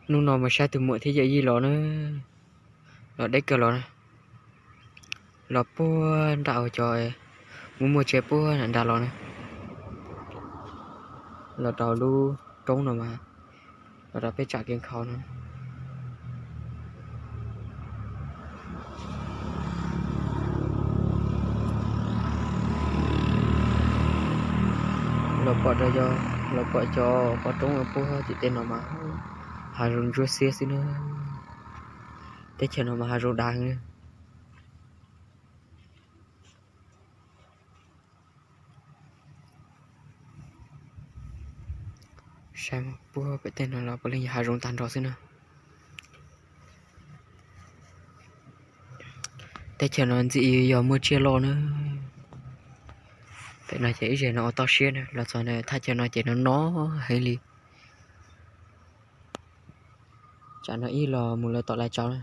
Hnub no mus saib tus muam thiab yawm yij los na, los deb kawg los na, los puag nram cov muaj muaj tsev puag nram nrad los na, los rau lub roob no mas, los rau peb tsam kev nkhaus no. Los pom rau, los pom cov pov roob puag tim tej no mas hav zoov ntsuab xiab xwb na. Teb chaws no mas hav zoov dav heev na. Saib puag pem tej no los puav leej yog hav zoov tag nrho xwb na. Teb chaws no ntxim yog muaj tsiaj loj na. Pem no ces ib zem no ua toj siab na, los txog thaj chaw no ces no no heev li. Tsam no ib los mus lawv tom lawv tsaus na.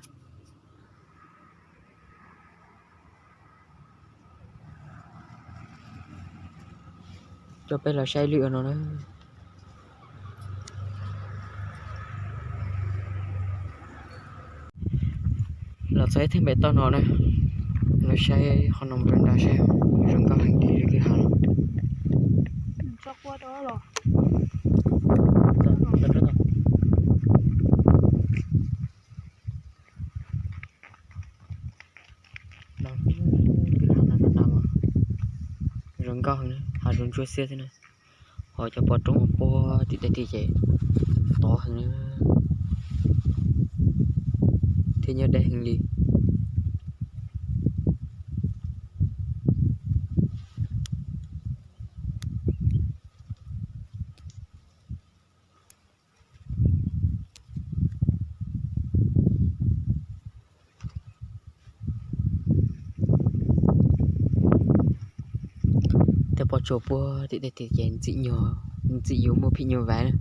Coj peb los saib lwm no na. Los txog ib thaj npem toj no na, los saib qhov no mus rau nram saib, zoo nkauj heev li kwj ha no. Kwj ha no, zoo nkauj heev, hav zoov ntsuab xiab thiab na. Ho cov pov roob puag tim tej tid ces tov heev thiab nyob deb heev li. Tej pob tsuas puag tim tej tid ces ntxim yuav muaj phim nyuj vais na.